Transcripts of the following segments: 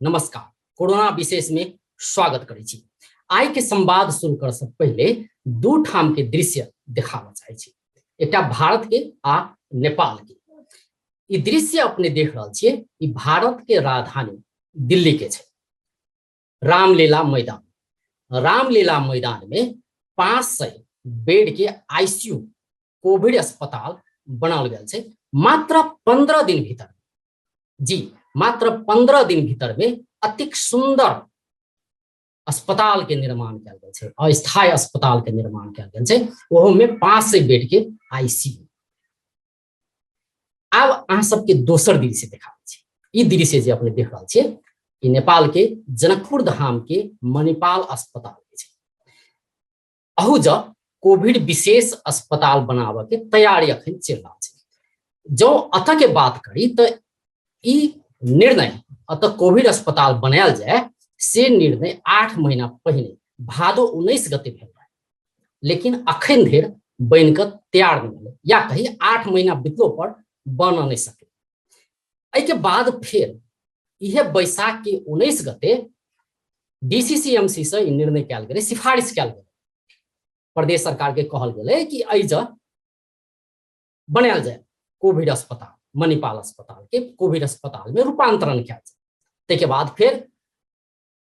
नमस्कार। कोरोना विशेष में स्वागत करै छी। आइ के संवाद शुरू कर से पहले दू ठाम के दृश्य देखाबऽ चाहै छी, एकटा भारत के आ नेपाल के। ई दृश्य अपने देख रहल छियै, ई भारत के राजधानी दिल्ली के छै, रामलीला मैदान। रामलीला मैदान में 500 बेड के आईसीयू कोविड अस्पताल बनाओल गेल छै मात्र 15 दिन भीतर। जी, मात्र 15 दिन भीतर में अतिक सुंदर अस्पताल के निर्माण कयल गेल छै, अस्थायी अस्पताल के निर्माण कयल गेल छै, ओहो में 500 बेड के आईसीयू। आब अहाँ सबके दोसर दृश्य देखाबै छी। ई दृश्य जे अपने देख रहल छियै, ई नेपाल के जनकपुर धाम के मणिपाल अस्पताल के छै। अहू जँ कोविड विशेष अस्पताल बनाबऽ के तैयारी अखन चलि रहल छै। जँ अतः के बात करी तऽ ई निर्णय अतः कोविड अस्पताल बनायल जाय से निर्णय 8 महीना पहिने भादो 19 गते भेल रहे, लेकिन अखन धरि बनि कऽ तैयार नहि भेलै, या कही 8 महीना बितलो पर बन नहि सकै। एहिके बाद फेर इहे बैसाख के 19 गते डीसीसीएमसी से ई निर्णय कयल गेलै, सिफारिश कयल गेलै, प्रदेश सरकार के कहल गेलै कि एहि जग बनायल जाय कोविड अस्पताल, मणिपाल अस्पताल के कोविड अस्पताल में रूपांतरण कयल जाय। ताहिके बाद फेर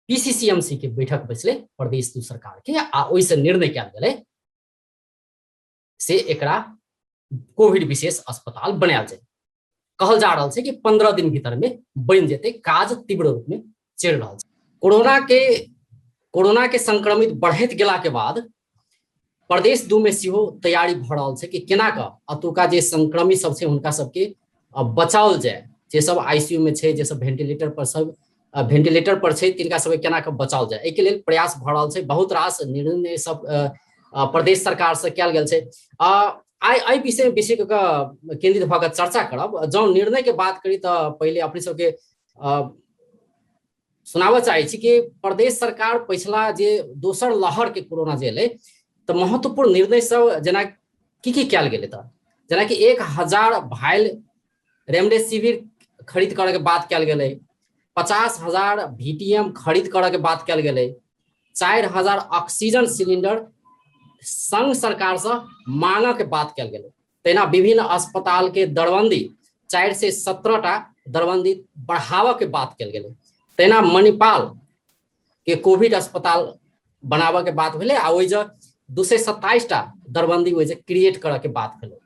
पीसीसीएमसी के बैठक बैसले प्रदेश दू सरकार के, आ ओहिसँ निर्णय कयल गेलै से एकरा कोविड विशेष अस्पताल बनायल जाय। कहल जा रहल छै कि 15 दिन भीतर में बनि जेतै, काज तीव्र रूप में चलि रहल छै। कोरोना के संक्रमित बढ़ैत गेला के बाद प्रदेश 2 में सेहो तैयारी भऽ रहल छै कि केना कऽ अतुका जे संक्रमित सब छै हुनका सबके बचाओल जाय। जे सब आईसीयू में छै, जे सब वेंटिलेटर पर सब वेंटिलेटर पर छै, तिनका सबके केना कऽ बचाओल जाय, एहिके लेल प्रयास भऽ रहल छै। बहुत रास निर्णय सब प्रदेश सरकार से कयल गेल छै। आइ एहि विषय में बेसी कऽ केंद्रित भऽ कऽ चर्चा करब। जँ निर्णय के बात करी तऽ पहिले अपने सबके सुनाबऽ चाहै छी कि प्रदेश सरकार पिछला जे दोसर लहर के कोरोना जे एलै तऽ महत्वपूर्ण निर्णय सब जेना की की कयल गेलै, तऽ जेनाकि 1000 भाइल रेमडेसिविर खरीद करऽ के बात कयल गेलै, 50,000 VTM खरीद करऽ के बात कयल गेलै, 4000 ऑक्सीजन सिलिंडर संघ सरकार से मांगऽ के बात कयल गेलै। तहिना विभिन्न अस्पताल के दरबंदी 417 टा दरबंदी बढ़ाबऽ के बात कयल गेलै। तहिना मणिपाल के कोविड अस्पताल बनाबऽ के बात भेलै आ ओहि जे 227 टा दरबंदी ओहि जे क्रिएट करऽ के बात भेलै।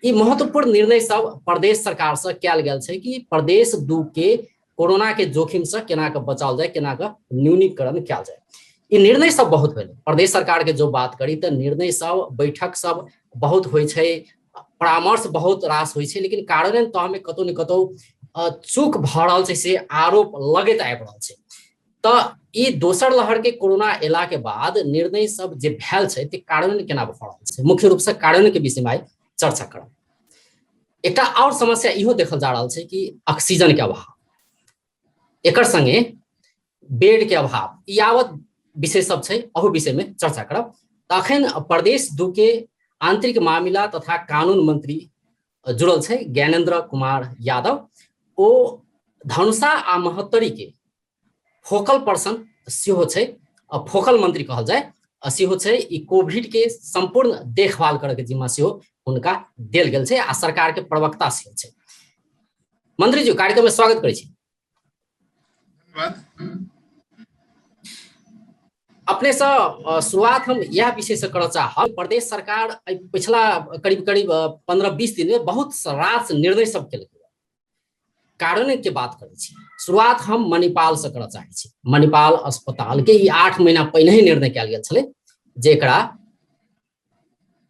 ई महत्वपूर्ण निर्णय सब प्रदेश सरकार से कयल गेल छै कि प्रदेश 2 के कोरोना के जोखिम से केना कऽ बचाओल जाय, केना कऽ न्यूनीकरण कयल जाय। ई निर्णय सब बहुत भेलै। प्रदेश सरकार के जो बात करी तऽ निर्णय सब, बैठक सब बहुत होइ छै, परामर्श बहुत रास होइ छै, लेकिन कार्यान्वयन तह में कतौ ने कतौ चूक भऽ रहल छै से आरोप लगैत आबि रहल छै। तऽ ई दोसर लहर के कोरोना एला के बाद निर्णय सब जे भेल छै ते कार्यान्वयन केना भऽ रहल छै, मुख्य रूप से कार्यान्वयन के विषय में आइ चर्चा करब। एकटा और समस्या इहो देखल जा रहल छै कि ऑक्सीजन के अभाव, एकर संगे बेड के अभाव, ई यावत विषय सब छै, अहू विषय में चर्चा करब। तऽ अखन प्रदेश 2 के आंतरिक मामिला तथा कानून मंत्री जुड़ल छै ज्ञानेन्द्र कुमार यादव। ओ धनुषा आ महोत्तरी के फोकल पर्सन सेहो छै, फोकल मंत्री कहल जाय सेहो छै। ई कोविड के संपूर्ण देखभाल करऽ के जिम्मा सेहो हुनका देल गेल छै आ सरकार के प्रवक्ता सेहो छै। मंत्री जी, कार्यक्रम में स्वागत करै छी। धन्यवाद। अपने से शुरुआत हम यह विषय से करऽ चाहब। प्रदेश सरकार पिछला करीब करीब 15-20 दिन में बहुत रास निर्णय सब केलकै, कारण के बात करै छी। शुरुआत हम मणिपाल से करऽ चाहै छी। मणिपाल अस्पताल के ई 8 महीना पहिने ही निर्णय कयल गेल छलै जे एकरा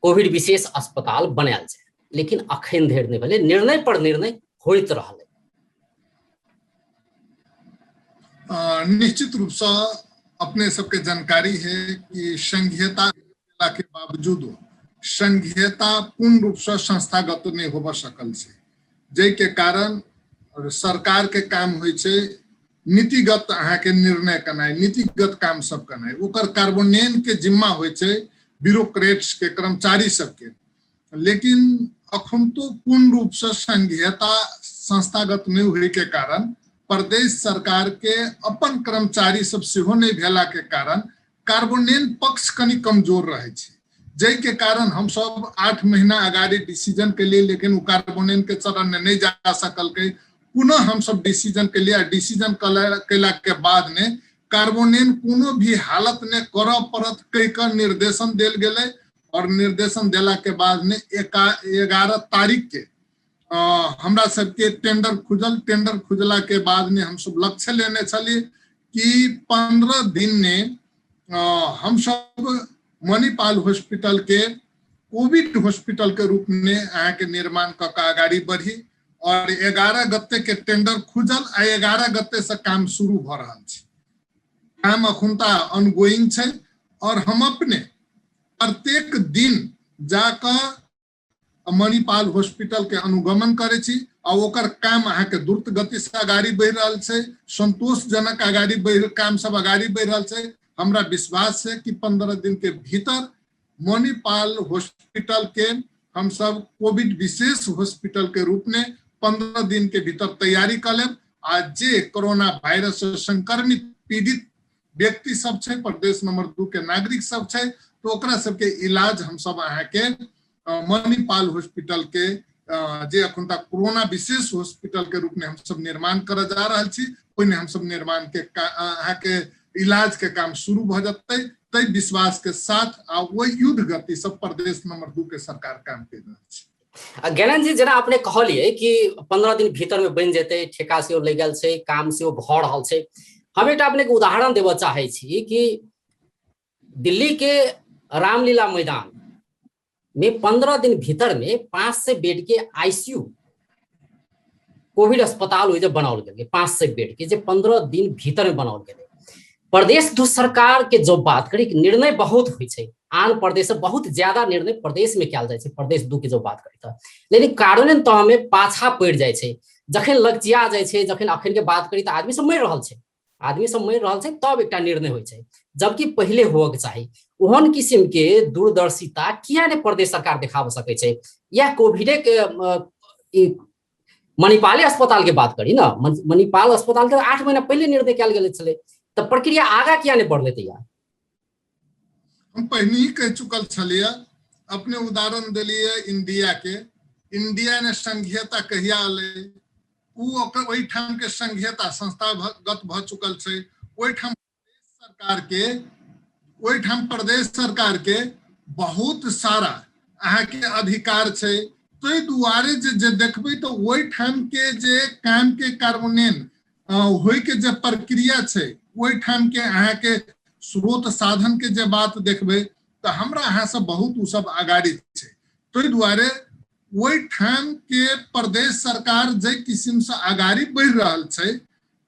कोविड विशेष अस्पताल बनायल जाय, लेकिन अखन धरि नहि भेलै, निर्णय पर निर्णय होइत रहलै। निश्चित रूप से अपने सबके जानकारी है कि संघीयता के बावजूद संघीयता पूर्ण रूप से संस्थागत नहीं होबऽ सकल छै, जाहिके कारण सरकार के काम होइ छै नीतिगत अहाँके निर्णय केनाइ, नीतिगत काम सब केनाइ, ओकर कार्यान्वयन के जिम्मा होइ छै ब्यूरोक्रेट्स के, कर्मचारी सबके। लेकिन अखन तो पूर्ण रूप से संघीयता संस्थागत नहीं होय के कारण प्रदेश सरकार के अपन कर्मचारी सब सेहो नहि भेला के कारण कार्बोनेन पक्ष कनि कमजोर रहै छै, जाहिके कारण हमसब 8 महीना अगाडि डिसीजन के लिए, लेकिन ओ कार्बोनेन के चरण में नहि जा सकलकै। पुनः हमसब डिसीजन के लिए, डिसीजन केला के बाद में कार्बोनेन कोनो भी हालत में करऽ पड़त कहि कऽ निर्देशन देल गेलै और निर्देशन देला के बाद में 11 तारीख के हमरा सबके टेंडर खुजल। टेंडर खुजला के बाद में हमसब लक्ष्य लेने छलियै कि 15 दिन में हमसब मणिपाल हॉस्पिटल के कोविड हॉस्पिटल के रूप में अहाँके निर्माण कऽ के अगाडि बढ़ी और 11 गते के टेंडर खुजल आ 11 गते से काम शुरू भऽ रहल छै। काम अखुनता ऑनगोइंग छै और हम अपने प्रत्येक दिन जाकऽ मणिपाल हॉस्पिटल के अनुगमन करै छी आ ओकर काम अहाँके द्रुत गति से अगाडि बढ़ि रहल छै, संतोषजनक अगाडि बढ़ि काम सब अगाडि बढ़ि रहल छै। हमरा विश्वास छै कि 15 दिन के भीतर मणिपाल हॉस्पिटल के हमसब कोविड विशेष हॉस्पिटल के रूप में 15 दिन के भीतर तैयारी कऽ लेब आ जे कोरोना वायरस से संक्रमित पीड़ित व्यक्ति सब छै, प्रदेश नंबर 2 के नागरिक सब छै, तो ओकरा सबके इलाज हमसब अहाँके मणिपाल हॉस्पिटल के जे अखन तक कोरोना विशेष हॉस्पिटल के रूप में हमसब निर्माण करऽ जा रहल छी, ओहिमे हमसब निर्माण के अहाँके इलाज के काम शुरू भऽ जेतै। तै विश्वास के साथ आ ओहि युद्ध गति सब प्रदेश नंबर 2 के सरकार काम कर रहल छै। आ ज्ञानंद जी, जेना अपने कहलियै कि 15 दिन भीतर में बनि जेतै, ठेका सेहो लागि गेल छै, काम सेहो भऽ रहल छै। हम एकटा अपने के उदाहरण देबऽ चाहै छी कि दिल्ली के रामलीला मैदान में 15 दिन भीतर में 500 बेड के आईसीयू कोविड अस्पताल ओहि जे बनाओल गेलै, 500 बेड के जे 15 दिन भीतर में बनाओल गेलै। प्रदेश दू सरकार के जो बात करी निर्णय बहुत होइ छै, आन प्रदेश से बहुत ज्यादा निर्णय प्रदेश में कयल जाइ छै, प्रदेश दू के जो बात करी तऽ, लेकिन कार्यान्वयन तह में पाछा पड़ि जाइ छै। जखन लगचिया जाइ छै, जखन अखन के बात करी तऽ आदमी सब मरि रहल छै, आदमी सब मरि रहल छै तब एकटा निर्णय होइ छै, जबकि पहिले होअके चाही। ओहन किसिम के दूरदर्शिता किया नहि प्रदेश सरकार देखाब सकै छै? या कोविडे के मणिपाले अस्पताल के बात करी ना, मणिपाल अस्पताल के 8 महीना पहिले निर्णय कयल गेल छलै, तऽ प्रक्रिया आगा किया नहि बढ़लै तैयार? हम पहिने ही कहि चुकल छलियै, अपने उदाहरण देलियै इंडिया के। इंडिया ने संघीयता कहिया अलै, उ ओकर ओहिठाम के संघीयता संस्थागत भऽ चुकल छै। ओहिठाम सरकार के, ओहिठाम प्रदेश सरकार के बहुत सारा अहाँके अधिकार छै। ताहि दुआरे जे देखबै तऽ ओहिठाम के जे काम के कार्यान्वयन होय के जे प्रक्रिया छै, ओहिठाम के अहाँके स्रोत साधन के जे बात देखबै तऽ हमरा अहाँ से बहुत ओ सब अगाड़ी छै। ताहि दुआरे ओहिठाम के प्रदेश सरकार जाहि किसिम से अगाड़ी बढ़ि रहल छै,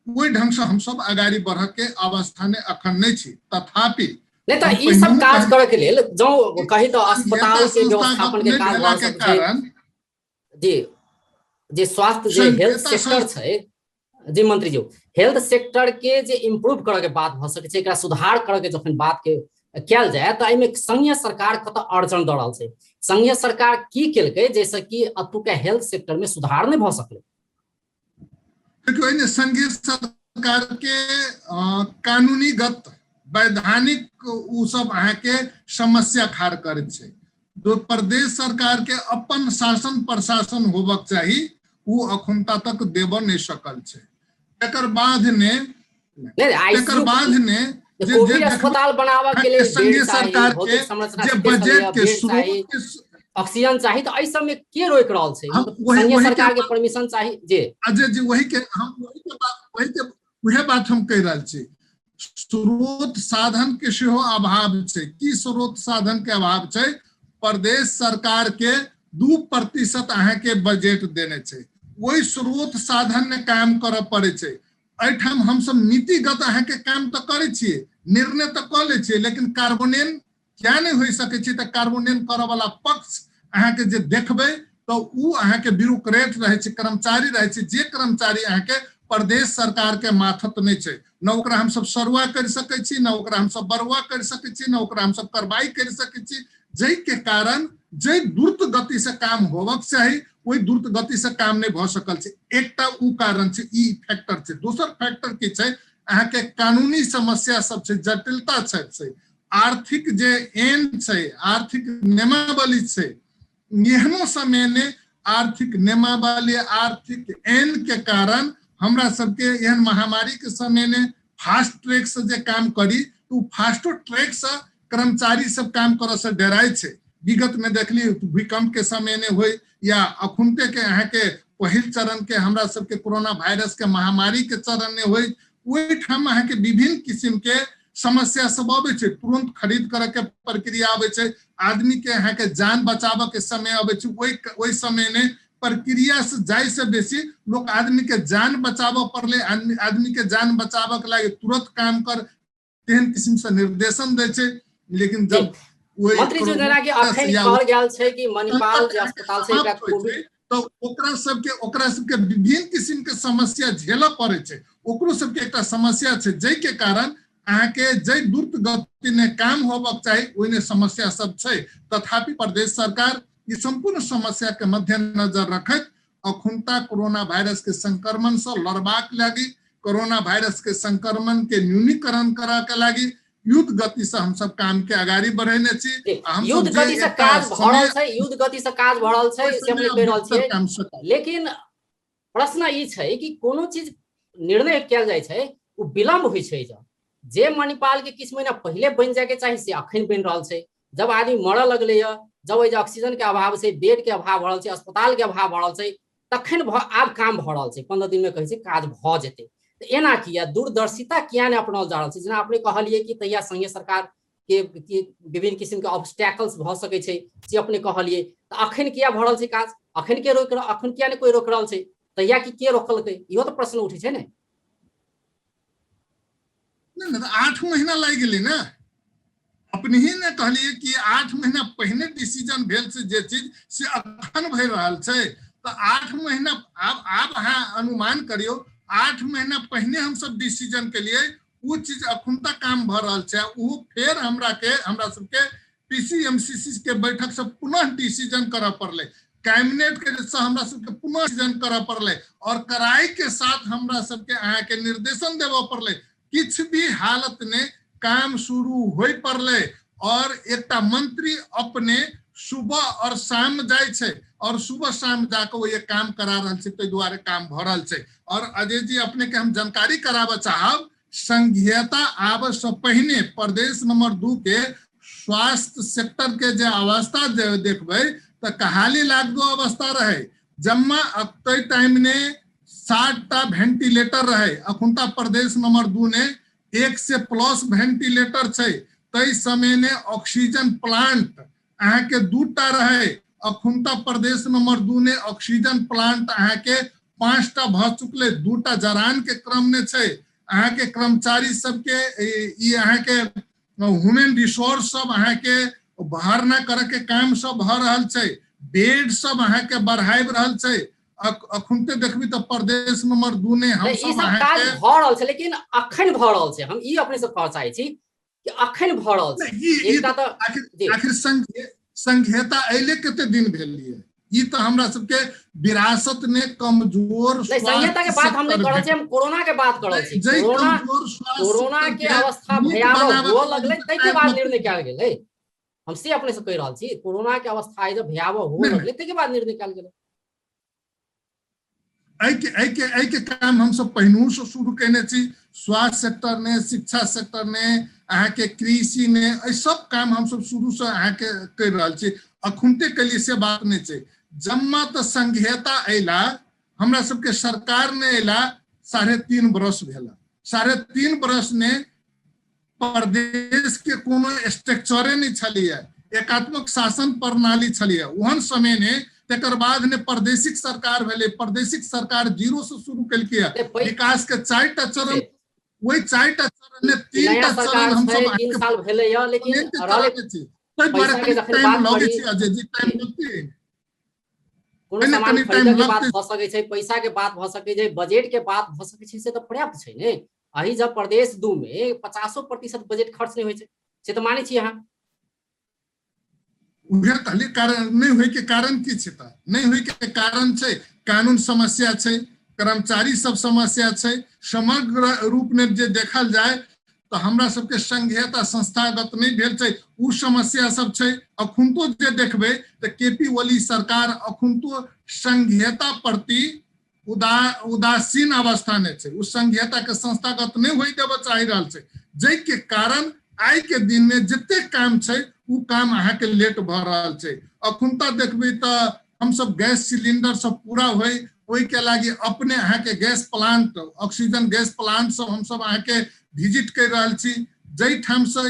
ओहि ढंग से हमसब अगाड़ी बढ़ऽ के अवस्था में अखन नहि छी। तथापि नहीं तऽ ई सब काज करऽ के लेल जँ कही तऽ अस्पताल के व्यवस्थापन के काज भऽ सकै छै। जी, जे स्वास्थ्य जे हेल्थ सेक्टर छै, जी मंत्री जी, हेल्थ सेक्टर के जे इम्प्रूव करऽ के बात भऽ सकै छै, एकरा सुधार करऽ के जखन बात के कयल जाय तऽ एहिमे संघीय सरकार कतऽ अड़चन दऽ रहल छै? संघीय सरकार की केलकै जाहिसँ कि एतुका हेल्थ सेक्टर में सुधार नहि भऽ सकलै? देखियौ, एहिमे संघीय सरकार के कानूनीगत वैधानिक ओ सब अहाँके समस्या खाड़ करै छै। जो प्रदेश सरकार के अपन शासन प्रशासन होबक चाही, ओ अखुनता तक देबऽ नहि सकल छै। एकर बाद ने एकर बाद ने जे अस्पताल बनाबऽ के लेल संघीय सरकार के जे बजट के स्रोत ऑक्सीजन चाही, तऽ एहि सब में के रोकि रहल छै? संघीय सरकार के परमिशन चाही। जे अजय जी, वही के हम वही के बात वही के वह बात हम कहि रहल छी। स्रोत साधन के सेहो अभाव छै। की स्रोत साधन के अभाव छै? प्रदेश सरकार के 2% अहाँके बजट देने छै, ओहि स्रोत साधन ने काम करऽ पड़ै छै। एहिठाम हमसब नीतिगत अहाँके काम तऽ करै छियै, निर्णय तऽ कऽ लै छियै, लेकिन कार्बोनेन किया नहि होइ सकै छै? तऽ कार्बोनेन करऽ वाला पक्ष अहाँके जे देखबै तऽ उ अहाँके ब्यूरोक्रेट रहै छै, कर्मचारी रहै छै, जे कर्मचारी अहाँके प्रदेश सरकार के माथत नहि छै। न ओकरा हमसब सरुआ करि सकै छी, न ओकरा हमसब बरुआ करि सकै छी, न ओकरा हमसब कार्रवाई करि सकै छी, जाहिके कारण जाहि द्रुत गति से काम होबक चाही ओहि द्रुत गति से काम नहि भऽ सकल छै। एकटा उ कारण छै, ई फैक्टर छै। दोसर फैक्टर की छै, अहाँके कानूनी समस्या सब छै, जटिलता छै, आर्थिक जे एन छै, आर्थिक नियमावली छै, एहनो समय ने आर्थिक नियमावली आर्थिक एन के कारण हमरा सबके एहन महामारी के समय ने फास्ट ट्रैक से जे काम करी तो फास्टो ट्रैक से कर्मचारी सब काम करऽ से डराइ छै। विगत में देखली भूकंप के समय ने होय या अखुनते के अहाँके पहिल चरण के हमरा सबके कोरोना वायरस के महामारी के चरण ने होय, ओहिठाम अहाँके विभिन्न किसिम के समस्या सब अबै छै। तुरंत खरीद करे के प्रक्रिया अबै छै, आदमी के अहाँके जान बचाबऽ के समय अबै छै, ओहि समय ने प्रक्रिया से जाय से बेसी लोक आदमी के जान बचाबऽ पड़लै, आदमी के जान बचाबऽ के लागि तुरंत काम कर तेहन किसिम से निर्देशन दै छै। लेकिन जब मंत्री जी जेना कि अखन कहल गेल छै कि मणिपाल जे अस्पताल छै एकरा कोविड तऽ ओकरा सबके विभिन्न किसिम के समस्या झेलऽ पड़ै छै, ओकरो सबके एकटा समस्या छै, जाहिके कारण अहाँके जाहि द्रुत गति ने काम होबक चाही ओहिने समस्या सब छै। तथापि प्रदेश सरकार ई सम्पूर्ण समस्या के मद्देनजर रखैत अखुनता कोरोना वायरस के संक्रमण से लड़बाक लागि, कोरोना वायरस के संक्रमण के न्यूनीकरण करऽ के लागि युद्ध गति से हम सब काम के अगाडि बढ़ेने छी। युद्ध गति से काज भऽ रहल छै, युद्ध गति से काज भऽ रहल छै से अपने कहि रहल छियै। लेकिन प्रश्न ई छै कि कोनो चीज निर्णय कयल जाइ छै ओ विलम्ब होइ छै। जे मणिपाल के किछु महीना पहिले बनि जायके चाही से अखन बनि रहल छै। जब आदमी मरऽ लगलै यऽ, जब एहि ऑक्सीजन के अभाव छै, बेड के अभाव भऽ रहल छै, अस्पताल के अभाव भऽ रहल छै, तखन आब काम भऽ रहल छै। 15 दिन में कहै छै काज भऽ जेतै। तऽ एना किया दूरदर्शिता किया नहि अपनाओल जा रहल छै? जेना अपने कहलियै कि तहिया संघीय सरकार के विभिन्न किसिम के ऑब्स्टैकल्स भऽ सकै छै से अपने कहलियै, तऽ अखन किया भऽ रहल छै काज? अखन के रोक, अखन किया नहि कोइ रोक रहल छै? तहिया की के रोकलकै? इहो तऽ प्रश्न उठै छै ने। नहि, 8 महीना लागि गेलै ने। अपने ही ने कहलियै कि 8 महीना पहिने डिसीजन भेल छै जे चीज से अखन भए रहल छै। तऽ 8 महीना आब अहाँ अनुमान करियौ, 8 महीना पहिने हमसब डिसीजन केलियै, ओ चीज अखुनता काम भऽ रहल छै। ओ फेर हमरा सबके पीसीएमसीसी के बैठक से पुनः डिसीजन करऽ पड़लै, कैबिनेट के से हमरा सबके पुनः डिसीजन करऽ पड़लै और कड़ाई के साथ हमरा सबके अहाँके निर्देशन देबऽ पड़लै। किछु भी हालत ने काम शुरू होइ पड़लै और एकटा मंत्री अपने सुबह और शाम जाइ छै और सुबह शाम जाके ओ एक काम करा रहल छै, ताहि दुआरे काम भऽ रहल छै। और अजय जी अपने के हम जानकारी कराबऽ चाहब, संघीयता आबऽ से पहिने प्रदेश नंबर 2 के स्वास्थ्य सेक्टर के जे अवस्था देखबै तऽ कहाली लागू अवस्था रहे। जम्मा तै टाइम ने 60टा वेंटिलेटर रहे, अखुनता प्रदेश नंबर 2 ने 1 से प्लस वेंटिलेटर छै। तै समय ने ऑक्सीजन प्लांट अहाँके 2टा रहे, अखुनता प्रदेश नंबर 2 ने ऑक्सीजन प्लांट अहाँके 5टा भऽ चुकले, 2टा जरान के क्रम में छै। अहाँके कर्मचारी सबके ई अहाँके ह्यूमन रिसोर्स सब अहाँके भरना करे के काम सब भऽ रहल छै, बेड सब अहाँके बढ़ाबि रहल छै। अखुनते देखबी तऽ प्रदेश नंबर 2 ने हम सब काज भऽ रहल छै, लेकिन अखन भऽ रहल छै। हम ई अपने से कहऽ चाहै छी कि अखन भऽ रहल छै। एकटा तऽ आखिर संघीयता अयले कते दिन भेलियै? ई तऽ हमरा सबके विरासत ने कमजोर संघीयता के बात हम नहीं कर रहल छी, हम कोरोना के बात कर रहल छी। कोरोना के अवस्था भयावह हुअ लगलै ताहि के बाद निर्णय कयल गेलै। हम से अपने से कहि रहल छी, कोरोना के अवस्था जब भयावह हुअ लगलै ताहि के बाद निर्णय कयल गेलै। एहिके काम हमसब पहिनहुँ से शुरू केने छी। स्वास्थ्य सेक्टर ने, शिक्षा सेक्टर ने, अहाँके कृषि ने, एहि सब काम हमसब शुरू से अहाँके करि रहल छी। अखुनते केलियै से बात नहि छै। जम्मा तऽ संघीयता अयला, हमरा सबके सरकार ने अयला 3.5 बरस भेला। 3.5 बरस ने प्रदेश के कोनो स्ट्रक्चरे नहि छलैया, एकात्मक शासन प्रणाली छलैया ओहन समय ने। तकर बाद ने प्रादेशिक सरकार भेलै, प्रादेशिक सरकार जीरो से शुरू केलकै विकास के 4टा चरण। ओहि 4टा चरण ने 3टा चरण हम सब 3 साल भेलै या, लेकिन ताहि दुआरे कनि टाइम लगै छै अजय जी, टाइम लगतै। कोनो सामान खरीदे के बात भऽ सकै छै, पैसा के बात भऽ सकै छै, बजट के बात भऽ सकै छै, से तऽ पर्याप्त छै ने। अही जब प्रदेश 2 में 50% बजट खर्च नहीं होइ छै, से तऽ मानै छी अहाँ? उहे कहली, कारण नहि होय के कारण की छै? तऽ नहि होय के कारण छै कानून समस्या छै, कर्मचारी सब समस्या छै। समग्र रूप में जे देखल जाय तऽ हमरा सबके संघीयता संस्थागत नहि भेल छै, उ समस्या सब छै। अखुनतो जे देखबै तऽ के पी ओली सरकार अखुनतो संघीयता प्रति उदासीन अवस्था में छै, उ संघीयता के संस्थागत नहि होय देबऽ चाहि रहल छै, जाहिके कारण आइ के दिन में जते काम छै उ काम अहाँके लेट भऽ रहल छै। अखुनता देखबै तऽ हमसब गैस सिलिंडर सब पूरा होय ओहिके लागि अपने अहाँके gas plant, oxygen gas plant सब हमसब अहाँके विजिट कर रहल छी, जाहिठाम से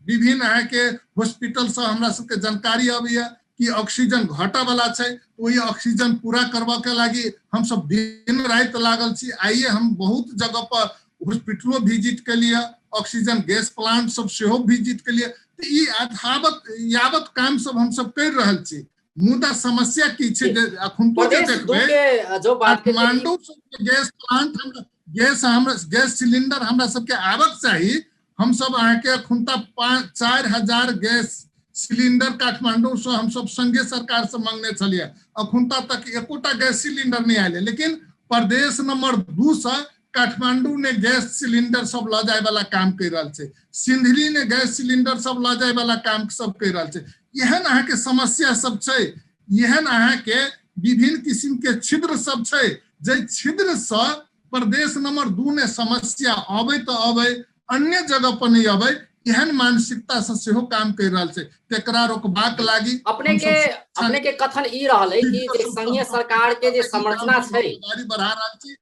विभिन्न अहाँके हॉस्पिटल से हमरा सबके जानकारी अबैया कि ऑक्सीजन घटऽ वाला छै, ओहि ऑक्सीजन पूरा करबऽ के लागि हमसब दिन राति लागल छी। आइए हम बहुत जगह पर हॉस्पिटलो विजिट केलियै, ऑक्सीजन गैस प्लांट सब सेहो विजिट केलियै। तऽ ई यावत काम सब हमसब कर रहल छी। मुदा समस्या की छै जे अखुनतो जे देखबै काठमांडू गैस प्लांट हमरा गैस, हमरा गैस सिलिंडर हमरा सबके आबक चाही। हमसब अहाँके अखुनता 4000 गैस सिलिंडर काठमांडू से हमसब संघीय सरकार से मंगने छलियै, अखुनता तक एकोटा गैस सिलिंडर नहि आयल। लेकिन प्रदेश नंबर 2 से काठमांडू ने गैस सिलिंडर सब लऽ जाय वाला काम कर रहल छै, सिंधली ने गैस सिलिंडर सब लऽ जाय वाला काम सब कर रहल छै। एहन अहाँके समस्या सब छै, एहन अहाँके विभिन्न किसिम के छिद्र सब छै, जाहि छिद्र से प्रदेश नंबर 2 ने समस्या अबै तऽ अबै, अन्य जगह पर नहीं अबै, एहन मानसिकता से सेहो काम कर रहल छै। तेकरा रोकबाक लागि अपने के कथन ई रहल है कि जे संघीय सरकार के जे संरचना छै गाड़ी बढ़ा रहल छी,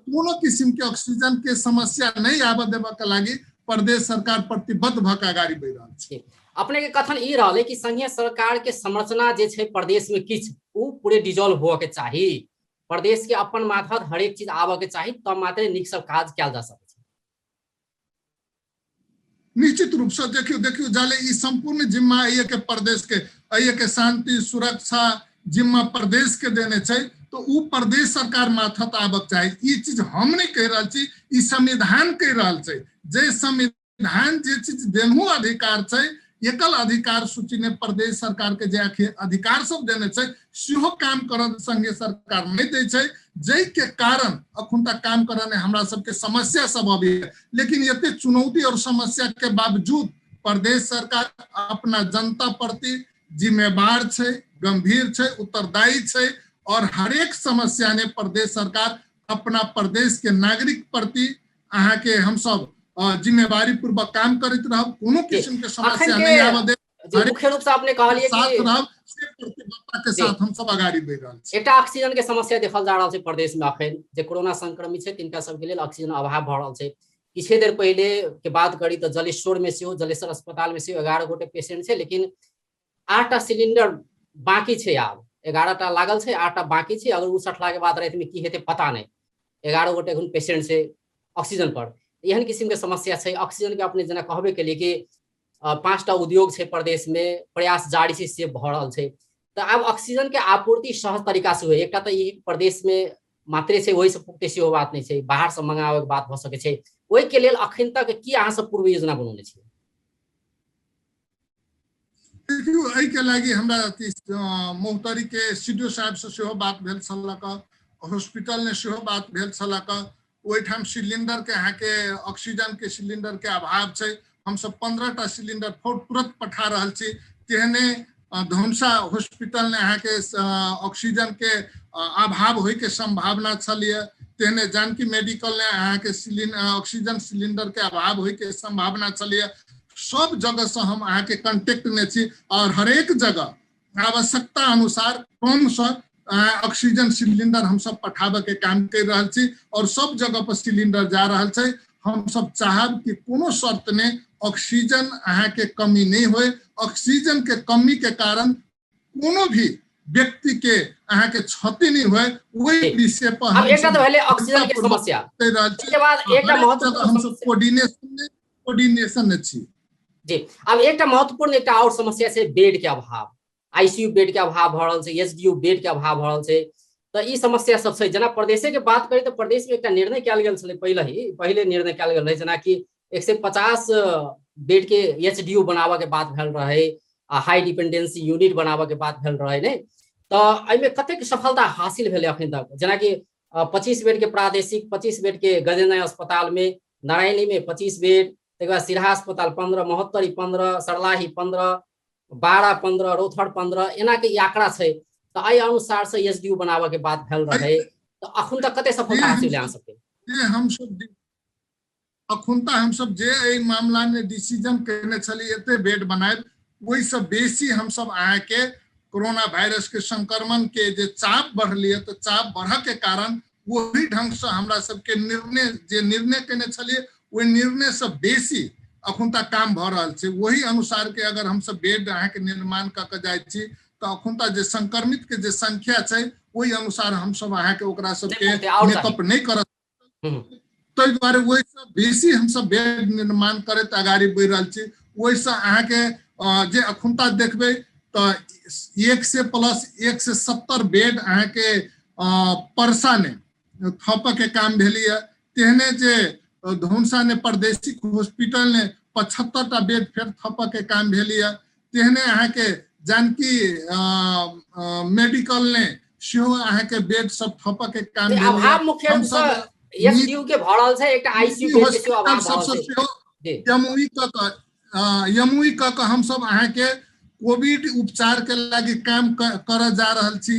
कोनो किसिम के ऑक्सीजन के समस्या नहीं आबऽ देबऽ के लागि प्रदेश सरकार प्रतिबद्ध भऽ के अगाडि बढ़ि रहल छै। अपने के कथन ई रहल है कि संघीय सरकार के संरचना जे छै प्रदेश में किछु उ पूरे डिजॉल्व हुअ के चाही, प्रदेश के अपन मातहत हरेक चीज आबऽ के चाही, तब मात्रे नीक सब काज कयल जा सकै छै। निश्चित रूप से देखियो, देखियो जाले ई संपूर्ण जिम्मा एहि के प्रदेश के, एहि के शांति सुरक्षा जिम्मा प्रदेश के देने छै, तो उ प्रदेश सरकार माथत आबक चाही। ई चीज हम नहीं कह रहल छी, ई संविधान कह रहल छै। जे संविधान जे चीज देनहु अधिकार छै, एकल अधिकार सूची में प्रदेश सरकार के जे अधिकार सब देने छै सेहो काम करऽ संघीय सरकार नहीं दै छै, जाहि के कारण अखुनता काम करऽ में हमरा सबके समस्या सब अबैया। लेकिन एते चुनौती और समस्या के बावजूद प्रदेश सरकार अपना जनता प्रति जिम्मेवार छै, गंभीर छै, उत्तरदायी छै, और हरेक समस्या ने प्रदेश सरकार अपना प्रदेश के नागरिक प्रति अहाँके हमसब जिम्मेवारी पूर्वक काम करैत रहब, कोनो किस्म के समस्या नहीं आबऽ देब। मुख्य रूप से अपने कहलिए कि साथ रहब, से प्रतिबद्धता के साथ हम सब अगाडि बढ़ि रहल छी। एकटा ऑक्सीजन के समस्या देखल जा रहल छै प्रदेश में अखन, जे कोरोना संक्रमित छै तिनका सबके लेल ऑक्सीजन अभाव भऽ रहल छै। किछे देर पहिले के बात करी तऽ जलेश्वर में सेहो, जलेश्वर अस्पताल में सेहो 11 गोटे पेशेंट छै, लेकिन 8टा सिलिंडर बाकी छै। आब 11टा लागल छै, 8टा बाकी छै। अगर ओ सठला के बाद राति में की हेतै पता नहि। 11 गोटे एखन पेशेंट छै ऑक्सीजन पर। एहन किसिम के समस्या छै ऑक्सीजन के। अपने जेना कहबे केलिए कि 5टा उद्योग छै प्रदेश में, प्रयास जारी छै से भऽ रहल छै। तऽ आब ऑक्सीजन के आपूर्ति सहज तरीका से हुए, एकटा तऽ ई प्रदेश में मात्रे छै, ओहिसँ पुगते सेहो बात नहि छै, बाहर से मंगाबे के बात भऽ सकै छै। ओहिके लेल अखन तक की अहाँ सब पूर्व योजना बनौने छियै? देखियौ, एहिके लागि हमरा अथी महोत्तरी के सी डी ओ साहब से सेहो बात भेल छलक, हॉस्पिटल ने सेहो बात भेल छलक। ओहिठाम सिलिंडर के अहाँके ऑक्सीजन के सिलिंडर के अभाव छै, हमसब 15टा सिलिंडर तुरंत पठा रहल छी। तेहने धनुषा हॉस्पिटल ने अहाँके ऑक्सीजन के अभाव होय के संभावना छलिए, तेहने जानकी मेडिकल ने अहाँके ऑक्सीजन सिलिंडर के अभाव होय के संभावना छलिए। सब जगह से हम अहाँके कंटेक्ट में छी और हरेक जगह आवश्यकता अनुसार कम से ऑक्सीजन सिलिंडर हम सब पठाबे के काम कर रहल छी और सब जगह पर सिलिंडर जा रहल छै। हम सब चाहब कि कोनो शर्त में ऑक्सीजन अहाँके कमी नहीं होए। ऑक्सीजन के कमी के कारण कोनो भी व्यक्ति के अहाँके क्षति नहीं होए, ओहि विषय पर हम एकटा तऽ भेलै ऑक्सीजन के समस्या, के बाद एकटा महत्वपूर्ण हम सब कोऑर्डिनेशन में छी जी। अब एकटा महत्वपूर्ण एकटा और समस्या छै बेड के अभाव, आईसीयू बेड के अभाव भऽ रहल छै, एसडीयू बेड के अभाव भऽ रहल छै। तऽ ई समस्या सब छै। जेना प्रदेशे के बात करी तऽ प्रदेश में एकटा निर्णय कयल गेल छलै, पहिले निर्णय कयल गेल रहै, जेनाकि 150 बेड के एचडीयू बनाबऽ के बात भेल रहै, आ हाई डिपेंडेंसी यूनिट बनाबऽ के बात भेल रहै ने, तऽ एहिमे कतेक सफलता हासिल भेलै अखन तक? जेनाकि 25 बेड के प्रादेशिक, 25 बेड के गजेन्द्र अस्पताल में, नारायणी में 25 बेड, तकर बाद सिरहा अस्पताल 15, महोत्तरी 15, सरलाही 15, 12 15, रौथर 15, एना के ई आंकड़ा छै। तऽ एहि अनुसार से एस डी यू बनाबऽ के बात भेल रहै, तऽ अखन तक कते सफलता हासिल अहाँ सबके? जे हमसब अखुनता हमसब जे एहि मामला में डिसीजन केने छली एते बेड बनायब, ओहिसँ बेसी हमसब अहाँके कोरोना वायरस के संक्रमण के जे चाप बढ़लियै, तऽ चाप बढ़ऽ के कारण ओही ढंगसँ हमरा सबके निर्णय जे निर्णय केने छलियै ओहि निर्णयसँ बेसी अखुनता काम भऽ रहल छै। ओही अनुसार के अगर हमसब बेड अहाँके निर्माण कऽ के जाइ छी तऽ अखुनता जे संक्रमित के जे संख्या छै ओहि अनुसार हमसब अहाँके ओकरा सबके मेकअप नहि करत, ताहि दुआरे ओहिसँ बेसी हमसब बेड निर्माण करैत अगाडि बढ़ि रहल छी। ओहिसँ अहाँके जे अखुनता देखबै तऽ 100 प्लस 170 बेड अहाँके परसा ने थपऽ के काम भेलैए। तेहने जे धौनसा ने प्रादेशिक हॉस्पिटल ने 75टा बेड फेर थपऽ के काम भेलैए। तेहने अहाँके जानकी मेडिकल ने सेहो अहाँके बेड सब थपऽ के काम भेलैए। अभाव मुख्य रूप से एसडीयू के भऽ रहल छै, एकटा आईसीयू बेड के सेहो अभाव भऽ रहल छै। यमुई क यमुई क के हमसब अहाँके कोविड उपचार के लागि काम करऽ जा रहल छी।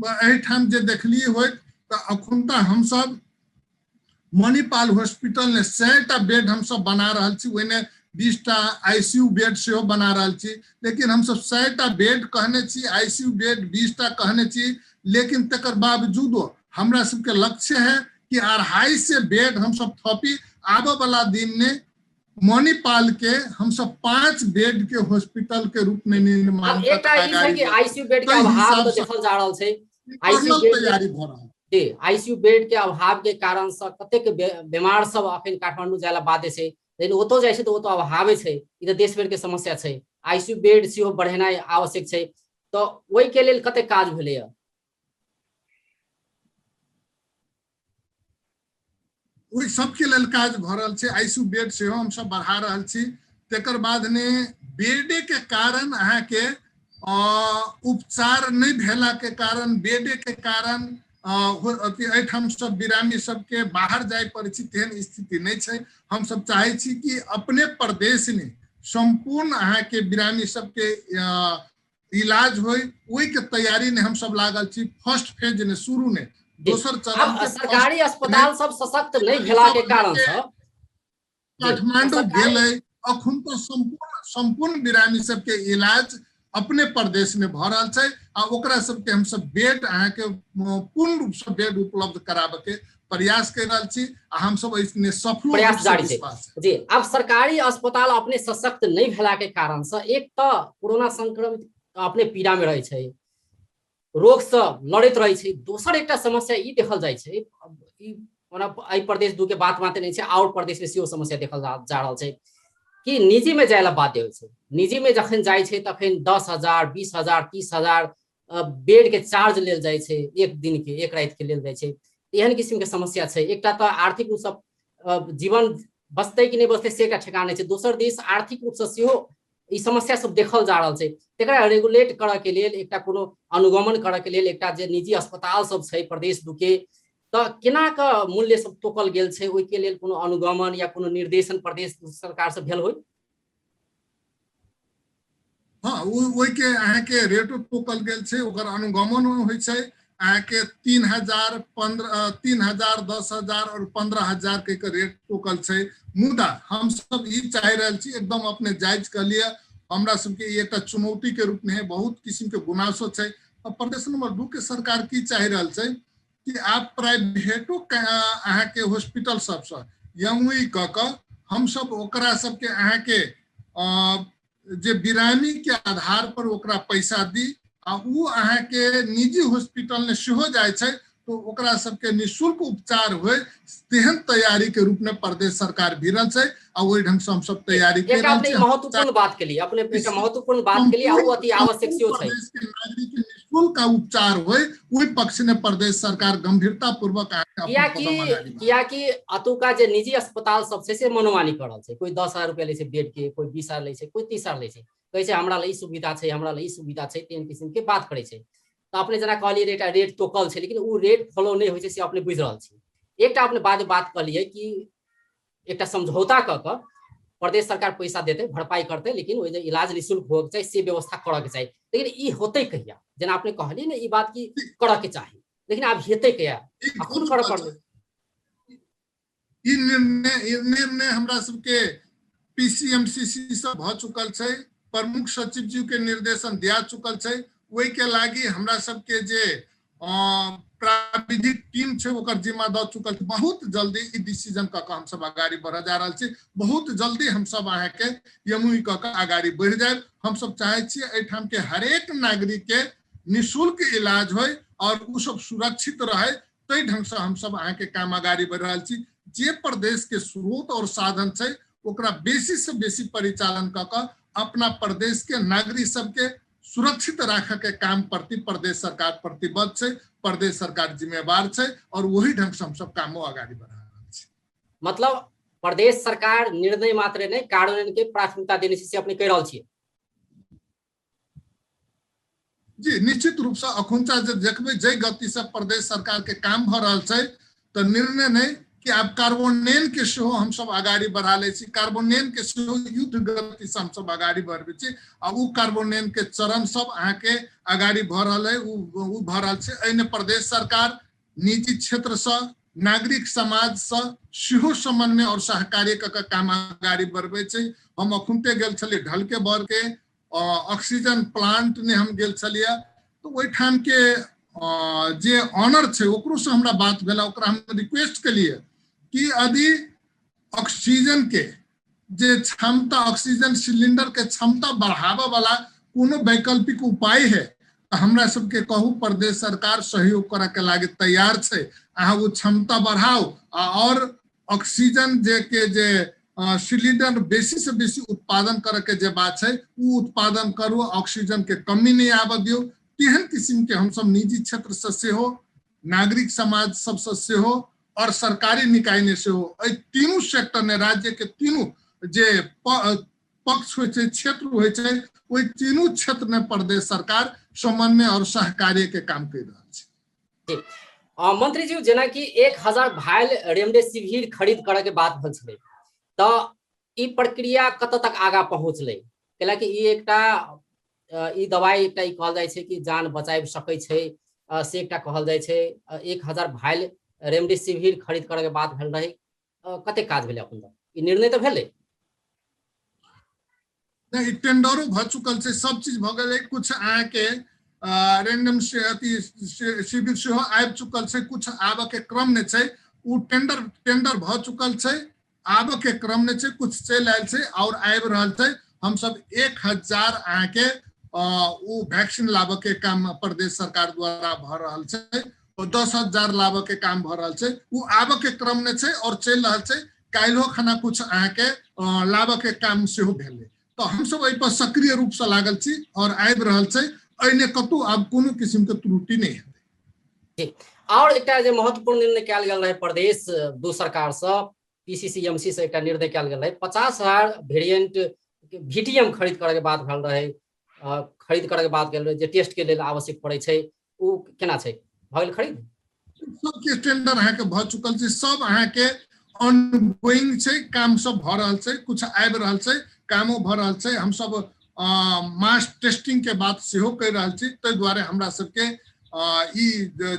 एहिठाम जे देखलियै होइत तऽ अखुनता हमसब मणिपाल हॉस्पिटल ने 100टा बेड हमसब बना रहल छी, ओहिमे 20टा आईसीयू बेड सेहो बना रहल छी। लेकिन हमसब 100टा बेड कहने छी, आईसीयू बेड 20टा कहने छी, लेकिन तकर बावजूदो हमरा सबके लक्ष्य है कि 250 बेड हमसब थपी। आबऽ वाला दिन में मणिपाल के हमसब 5 बेड के हॉस्पिटल के रूप में निर्माण एकटा ई छै कि आईसीयू बेड के अभाव तऽ देखल जा रहल छै, आईसीयू बेड तैयारी भऽ रहल जी, आईसीयू बेड के अभाव के कारण से कतेक बीमार सब अखन काठमांडू जाय ला बाध्य छै, लेकिन ओतौ जाइ छै तऽ ओतौ अभावे छै। ई तऽ देश भरि के समस्या छै। आईसीयू बेड सेहो बढ़ेनाइ आवश्यक छै, तऽ ओहि के लेल कतेक काज भेलैया? ओहि सबके लेल काज भऽ रहल छै। आईसीयू बेड सेहो हमसब बढ़ा रहल छी। तकर बाद ने बेडे के कारण अहाँके उपचार नहि भेला के कारण, बेडे के कारण अथी एहिठाम सब बिरामी सबके बाहर जाय पड़ै छै, तेहन स्थिति नहि छै। हमसब चाहै छी कि अपने प्रदेश में सम्पूर्ण अहाँके बिरामी सबके इलाज होय, ओहि के तैयारी ने हमसब लागल छी। फर्स्ट फेज ने शुरू ने दोसर चरण के सरकारी अस्पताल सब सशक्त नहीं भेला के कारण से काठमांडू गेलै। अखन तो सम्पूर्ण बिरामी सबके इलाज अपने प्रदेश में भऽ रहल छै आ ओकरा सबके हमसब बेड अहाँके पूर्ण रूप से बेड उपलब्ध कराबऽ के प्रयास कर रहल छी आ हमसब एहिमे सफलो प्रयास जारी छै जी। आब सरकारी अस्पताल अपने सशक्त नहीं भेला के कारण से एक तो कोरोना संक्रमित अपने पीड़ा में रहे छै, रोग से लड़ैत रहे छै। दोसर एकटा समस्या ई देखल जाइ छै, ई ओना एहि प्रदेश दू के बात मात्र नहि छै, आओर प्रदेश में सेहो समस्या देखल जा रहल छै कि निजी में जाय ला बाध्य होइ छै। निजी में जखन जाइ छै तखन 10,000 20,000 30,000 बेड के चार्ज लेल जाइ छै, एक दिन के एक राति के लेल जाइ छै। एहन किसिम के समस्या छै। एकटा तऽ आर्थिक रूप से जीवन बचतै कि नहि बचतै से एकटा ठेकान नहि छै, दोसर दिस आर्थिक रूप से सेहो ई समस्या सब देखल जा रहल छै। तकरा रेगुलेट करऽ के लेल एकटा कोनो अनुगमन करऽ के लेल एकटा जे निजी अस्पताल सब छै प्रदेश दू के, तऽ केना के मूल्य सब तोकल गेल छै, ओहि के लेल कोनो अनुगमन या कोनो निर्देशन प्रदेश सरकार से भेल होय? हाँ, ओहि के अहाँके रेटो तोकल गेल छै, ओकर अनुगमनो होइ छै। अहाँके 3,000 15, 3,000 10,000 और 15,000 के रेट तोकल छै। मुदा हमसब ई चाहि रहल छी एकदम अपने जायज के लिए, हमरा सबके ई एकटा चुनौती के रूप में है, बहुत किसिम के गुनासो छै। अब प्रदेश नंबर 2 के सरकार की चाहि रहल छै कि आप प्राइवेटो अहाँके हॉस्पिटल सबसँ यमुई कऽ कऽ हमसब ओकरा सबके अहाँके जे बिरामी के आधार पर ओकरा पैसा दी आ उ अहाँके निजी हॉस्पिटल में सेहो जाइ छै तो ओकरा सबके निःशुल्क उपचार होय, तेहन तैयारी के रूप में प्रदेश सरकार भिड़ल छै आ ओहि ढंग से हमसब तैयारी के रहल छी। महत्वपूर्ण बात के लिए अपने एकटा महत्वपूर्ण बात के लिए आ उ अति आवश्यक सेहो छै। प्रदेश के नागरिक के निःशुल्क निःशुल्क उपचार होय, ओहि पक्ष ने प्रदेश सरकार गंभीरता पूर्वक कियाकि अतुका जे निजी अस्पताल सब छै से मनोमानी कर रहल छै। कोई 10,000 रुपया लै छै बेड के, कोई 20,000 लै छै, कोई 30,000 लै छै, कहै छै हमरा लए ई सुविधा छै, हमरा लए ई सुविधा छै, तेहन किसिम के बात करै छै। तऽ अपने जेना कहलियै एकटा रेट तोकल छै, लेकिन ओ रेट फॉलो नहि होइ छै से अपने बुझि रहल छी। एकटा अपने बाद बात कहलियै कि एकटा समझौता कऽ कऽ प्रदेश सरकार पैसा देतै, भरपाई करतै, लेकिन ओहि जे इलाज निःशुल्क होबक चाही से व्यवस्था करऽके चाही। लेकिन ई होतै कहिया? जेना अपने कहलियै ने ई बात कि करऽके चाही, लेकिन आब हेतै कहिया, अखन करऽ पड़लै? ई निर्णय हमरा सबके पीसीएमसीसी से भऽ चुकल छै, प्रमुख सचिव जी के निर्देशन दिया चुकल छै। ओहि के लागी हमरा सबके जे प्राविधिक टीम छै ओकर जिम्मा दऽ चुकल छै। बहुत जल्दी ई डिसीजन कऽ कऽ हमसब अगाडि बढ़ऽ जा रहल छी। बहुत जल्दी हमसब अहाँके यमुई कऽ कऽ अगाडि बढ़ि जायब। हमसब चाहै छियै एहिठाम के हरेक नागरिक के निःशुल्क इलाज होय और ओ सब सुरक्षित रहे, ताहि ढंग से हमसब अहाँके काम अगाडि बढ़ि रहल छी। जे प्रदेश के स्रोत और साधन छै ओकरा बेसी से बेसी परिचालन कऽ कऽ अपना प्रदेश के नागरिक सबके सुरक्षित राखऽ के काम प्रति प्रदेश सरकार प्रतिबद्ध छै, प्रदेश सरकार जिम्मेवार छै और वही ढंग से हमसब कामो अगाडि बढ़ा रहल छी। मतलब प्रदेश सरकार निर्णय मात्र नहि, कार्यान्वयन के प्राथमिकता देने छै से अपने कहि रहल छियै? जी निश्चित रूप से अखुनचा जे देखबै जाहि गति से प्रदेश सरकार के काम भऽ रहल छै तऽ निर्णय नहि कि आब कार्बोनेन के सेहो हमसब अगाडि बढ़ा लै छी, कार्बोनेन के सेहो युद्ध गति से हमसब अगाडि बढ़बै छी आ ओ कार्बोनेन के चरण सब अहाँके अगाडि भऽ रहल है, ओ भऽ रहल छै। एहिमे प्रदेश सरकार निजी क्षेत्र से नागरिक समाज से सेहो समन्वय और सहकार्य कऽ के काम अगाडि बढ़बै छै। हम अखुनते गेल छलियै ढलके बर के ऑक्सीजन प्लांट ने हम गेल छलियै, तऽ ओहिठाम के जे ऑनर छै ओकरो से हमरा बात भेल, ओकरा हम रिक्वेस्ट केलियै कि यदि ऑक्सीजन के जे क्षमता, ऑक्सीजन सिलेंडर के क्षमता बढ़ाबऽ वाला कोनो वैकल्पिक उपाय है तऽ हमरा सबके कहू, प्रदेश सरकार सहयोग करऽ के लागी तैयार छै। अहाँ ओ क्षमता बढ़ाउ आ और ऑक्सीजन जे के जे सिलेंडर बेसी से बेसी उत्पादन करे के जे बात छै उ उत्पादन करू, ऑक्सीजन के कमी नहीं आबऽ दियौ। तेहन किसिम के हमसब निजी क्षेत्र से सेहो, नागरिक समाज सबसे सेहो और सरकारी निकाय ने सेहो, एहि तीनू सेक्टर ने राज्य के तीनू जे पक्ष होइ छै, क्षेत्र होइ छै, ओहि तीनू क्षेत्र में प्रदेश सरकार समन्वय और सहकार्य के काम कर रहल छै। मंत्री जी, जेनाकि 1000 भायल रेमडेसिविर खरीद करे के बात भेल छलै, तऽ ई प्रक्रिया कतऽ तक आगा पहुँचलै? कैलाकि ई एकटा ई दवाई एकटा ई कहल जाइ छै कि जान बचाबि सकै छै, से एकटा कहल जाइ छै। 1000 भायल रेमडेसिविर खरीद करे के बात भेल रहै, कतेक काज भेलै अपन? ई निर्णय तऽ भेलै नहि, टेंडरो भऽ चुकल छै, सब चीज भऽ गेलै। कुछ अहाँके रेंडम से अथी शिविर सेहो आबि चुकल छै, कुछ आबऽ के क्रम मे छै। ओ टेंडर भऽ चुकल छै, आबऽ के क्रम मे छै, कुछ चलि आयल छै और आबि रहल छै। हमसब 1000 अहाँके ओ वैक्सीन लाबऽ के काम प्रदेश सरकार द्वारा भऽ रहल छै, 10,000 लाबऽ के काम भऽ रहल छै, ओ आबऽ के क्रम मे छै और चलि रहल छै। काल्हिो खाना कुछ अहाँके लाबऽ के काम सेहो भेलै। तऽ हमसब एहि पर सक्रिय रूप से लागल छी और आबि रहल छै। एहिमे कतहु आब कोनो किसिम के त्रुटि नहि हेतै। और एकटा जे महत्वपूर्ण निर्णय कयल गेल रहै प्रदेश दू सरकार सँ, पीसीसीएमसी से एकटा निर्णय कयल गेल रहै, 50,000 वेरिएंट वीटीएम खरीद करे के बात भेल रहै, खरीद करे के बात गेल रहै, जे टेस्ट के लेल आवश्यक पड़ै छै, ओ केना छै, भऽ गेल खरीद? सबके टेंडर अहाँके भऽ चुकल छै, सब अहाँके ऑनगोइंग छै, काम सब भऽ रहल छै, कुछ आबि रहल छै, कामो भऽ रहल छै। हमसब मास टेस्टिंग के बात सेहो कहि रहल छी, ताहि दुआरे हमरा सबके ई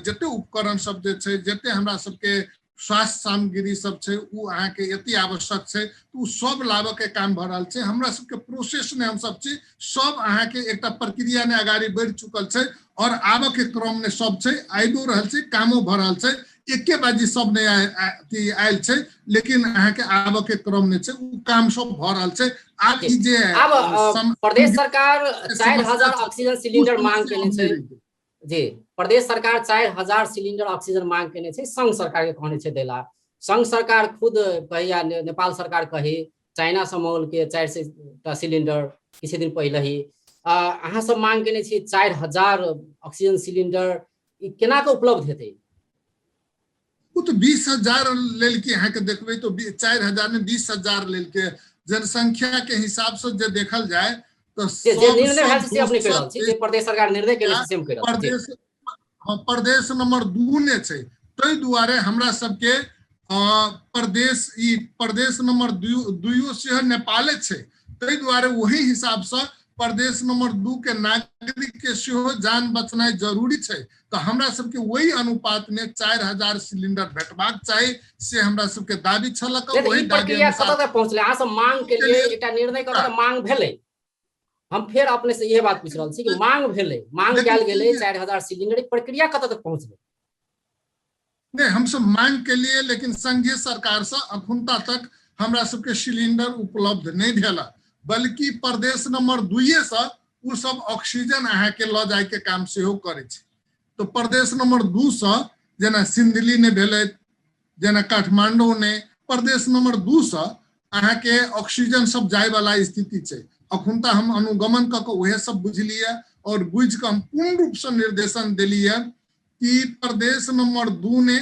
जते उपकरण सब जे छै, जते हमरा सबके स्वास्थ्य सामग्री सब छै, ओ अहाँके अति आवश्यक छै, तऽ ओ सब लाबऽ के काम भऽ रहल छै। हमरा सबके प्रोसेस मे हमसब छी, सब अहाँके एकटा प्रक्रिया मे अगाडि बढ़ि चुकल छै और आबऽ के क्रम मे सब छै, आबिओ रहल छै, कामो भऽ रहल छै। एके बाजी सब नहि आयल छै, लेकिन अहाँके आबऽ के क्रम मे छै, ओ काम सब भऽ रहल छै। आब ई जे आब प्रदेश सरकार 4000 ऑक्सीजन सिलिंडर मांग केने छै। जी, प्रदेश सरकार 4000 सिलिंडर ऑक्सीजन मांग केने छै, संघ सरकार के कहने छै देला। संघ सरकार खुद कही या नेपाल सरकार कही, चाइना से मंगल के 400 टा सिलिंडर किछु दिन पहिले ही। अहाँ सब मांग केने छी 4000 ऑक्सीजन सिलिंडर, ई केना के उपलब्ध हेतै? ओ तऽ 20,000 लेलकै, अहाँके देखबै तऽ 4000 ने 20,000 लेलकै। जनसंख्या के हिसाब से जे देखल जाय तऽ जे निर्णय भेल से अपने कहि रहल छी, जे प्रदेश सरकार निर्णय केने से हम कहि रहल छी। प्रदेश, हँ, प्रदेश नंबर 2 ने छै, ताहि दुआरे हमरा सबके प्रदेश ई प्रदेश नंबर 2 सेहो नेपाले छै, ताहि दुआरे वही हिसाब से प्रदेश नंबर 2 के नागरिक के सेहो जान बचनाइ जरूरी छै। तऽ हमरा सबके वही अनुपात में 4000 सिलिंडर भेटबाक चाही, से हमरा सबके दाबी छलक। नहीं, तऽ वही ई दाबी प्रक्रिया अनुसार कतऽ तक पहुँचलै? अहाँ सब मांग के लिए एकटा निर्णय कतऽ तक मांग भेलै? हम फेर अपने से इहे बात पूछि रहल छी कि मांग भेलै, मांग लेकिन कयल गेलै ई 4000 सिलिंडर, ई प्रक्रिया कतऽ तक पहुँचलै? नहीं, हम सब मांग के लिए, लेकिन संघीय सरकार से अखुनता तक हमरा सबके सिलिंडर उपलब्ध नहीं भेला, बल्कि प्रदेश नंबर 2 से उ सब ऑक्सीजन अहाँ के लऽ जाय के काम सेहो करै छै। तो प्रदेश नंबर 2 से जेना सिंधुली ने भेलै, जेना काठमांडू ने, प्रदेश नंबर 2 से अहाँ के ऑक्सीजन सब जाय वाला स्थिति छै। अखुनता हम अनुगमन कऽ के उहे सब बुझलियै और बुझि कऽ हम पूर्ण रूप से निर्देशन देलियै कि प्रदेश नंबर 2 ने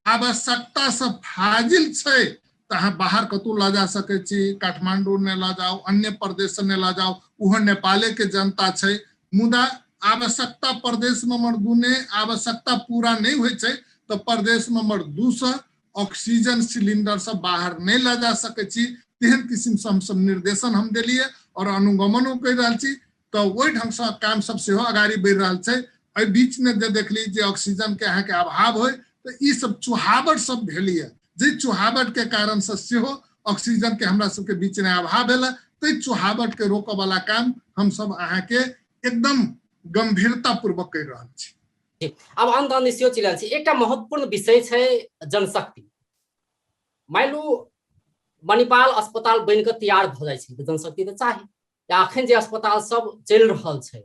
आवश्यकता से फाजिल छै तऽ अहाँ बाहर कतौ लऽ जा सकै छी, काठमांडू ने लऽ जाउ, अन्य प्रदेश ने लऽ जाउ, ओहो नेपाले के जनता छै। मुदा आवश्यकता प्रदेश नंबर 2 ने आवश्यकता पूरा नहीं होइ छै तऽ प्रदेश नंबर 2 से ऑक्सीजन सिलिंडर सब बाहर नहीं लऽ जा सकै छी। तेहन किसिम से हमसब निर्देशन हम देलियै और अनुगमनो करि रहल छी, तऽ ओहि ढंग से काम सब सेहो अगाड़ी बढ़ि रहल छै। एहि बीच में जे देखली जे ऑक्सीजन के अहाँके अभाव होइ तऽ ई सब चुहावट सब भेलियै, जे चुहावट के कारण से सेहो ऑक्सीजन के हमरा सबके बीच में अभाव भेल। ताहि चुहावट के रोकऽ वाला काम हमसब अहाँके एकदम गंभीरता पूर्वक करि रहल छी। आब अंत अंत सेहो चलि रहल छी। एकटा महत्वपूर्ण विषय छै जनशक्ति। मानि लू मणिपाल अस्पताल बनि कऽ तैयार भऽ जाइ छै तऽ जनशक्ति तऽ चाही, या अखन जे अस्पताल सब चलि रहल छै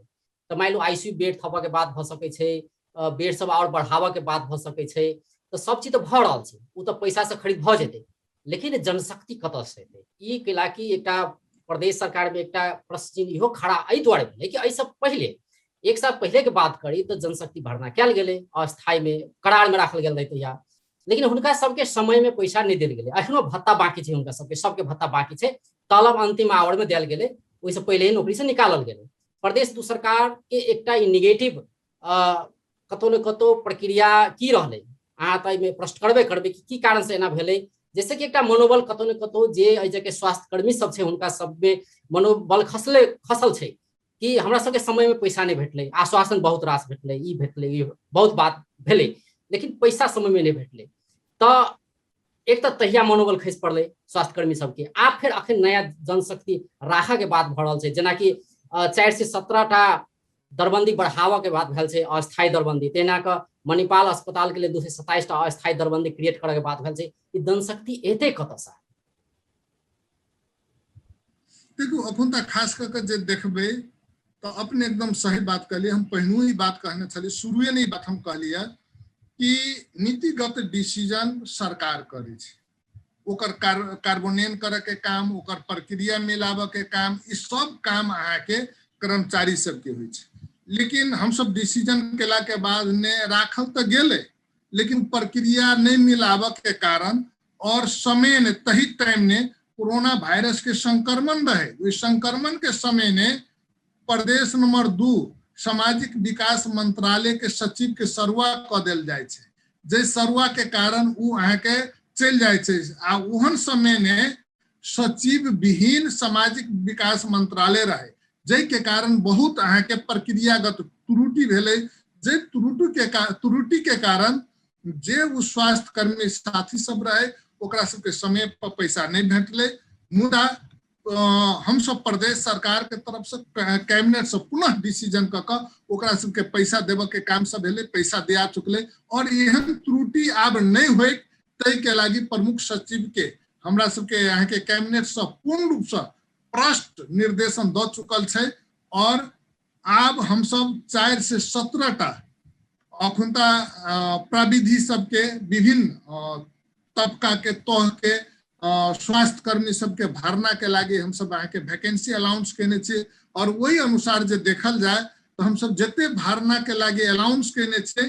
तऽ मानि लू आईसीयू बेड थपऽ के बात भऽ सकै छै, बेड सब आओर बढ़ाबऽ के बात भऽ सकै छै, तऽ सब चीज तऽ भऽ रहल छै, ओ तऽ पैसा से खरीद भऽ जेतै, लेकिन जनशक्ति कतऽ से एतै? ई कैला कि एकटा प्रदेश सरकार में एकटा प्रश्न चिन्ह इहो खड़ा एहि दुआरे भेलै कि एहिसँ पहिले एक साल पहिले के बात करी तऽ जनशक्ति भरना कयल गेलै, अस्थायी में करार में राखल गेल रहै तहिया, लेकिन हुनका सबके समय में पैसा नहि देल गेलै। एखनो भत्ता बाकी छै हुनका सबके, सबके भत्ता बाकी छै, तलब अंतिम our में देल गेलै, ओहिसँ पहिले ही नौकरी से निकालल गेलै। प्रदेश दू सरकार के एकटा ई निगेटिव कतौ ने कतौ प्रक्रिया की रहलै, अहाँ तऽ एहिमे प्रश्न करबे करबै कि की कारण से एना भेलै, जैसे कि एकटा मनोबल कतौ ने कतौ जे एहि जगह स्वास्थ्यकर्मी सब छै हुनका सबमे मनोबल खसल छै कि हमरा सबके समय में पैसा नहि भेटलै, आश्वासन बहुत रास भेटलै, ई भेटलै, ई बहुत बात भेलै, लेकिन पैसा समय में नहि भेटलै। तऽ एक तऽ तहिया मनोबल खसि पड़लै स्वास्थ्यकर्मी सबके। आब फेर अखन नया जनशक्ति राखऽ के बात भऽ रहल छै, जेनाकि 417 टा दरबंदी बढ़ाबऽ के बात भेल छै, अस्थायी दरबंदी, तहिना कऽ मणिपाल अस्पताल के लेल 227 टा अस्थायी दरबंदी क्रिएट करऽ के बात भेल छै। ई जनशक्ति एतै कतऽसँ? देखू, अखन तऽ खास कऽ के जे देखबै तऽ अपने एकदम सही बात कहलियै। हम पहिनहुँ ई बात कहने छलियै, शुरुए ने ई बात हम कहलियै कि नीतिगत डिसीजन सरकार करै छै, ओकर कार्बोनेन करऽ के काम, ओकर प्रक्रिया मिलाबऽ के काम, ई सब काम अहाँके कर्मचारी सबके होइ छै। लेकिन हमसब डिसीजन केला के बाद ने राखल तऽ गेलै, लेकिन प्रक्रिया नहि मिलाबऽ के कारण और समय ने तही टाइम ने कोरोना वायरस के संक्रमण रहे, ओहि संक्रमण के समय ने प्रदेश नंबर 2 सामाजिक विकास मंत्रालय के सचिव के सरुआ कऽ देल जाइ छै, जे सरुआ के कारण उ अहाँके चलि जाइ छै। आ ओहन समय ने सचिव विहीन सामाजिक विकास मंत्रालय रहे, जाहि के कारण बहुत अहाँके प्रक्रियागत त्रुटि भेलै, जे त्रुटि के कारण जे ओ स्वास्थ्यकर्मी साथी सब रहे ओकरा सबके समय पर पैसा नहि भेटलै। मुदा हमसब प्रदेश सरकार के तरफ से कैबिनेट से पुनः डिसीजन कऽ कऽ ओकरा सबके पैसा देबऽ के काम सब भेलै, पैसा दिया चुकलै। और एहन त्रुटि आब नहि होय ताहि के लागी प्रमुख सचिव के हमरा सबके अहाँके कैबिनेट से पूर्ण रूप से स्पष्ट निर्देशन दऽ चुकल छै। और आब हमसब 4 से 17 टा अखुनता प्राविधि सबके विभिन्न तबका के तह के स्वास्थ्य कर्मी सबके भर्ना के लागि हमसब अहाँके वैकेंसी अनाउंस केने छी। और ओहि अनुसार जे देखल जाय तऽ हमसब जते भर्ना के लागि अनाउंस केने छियै,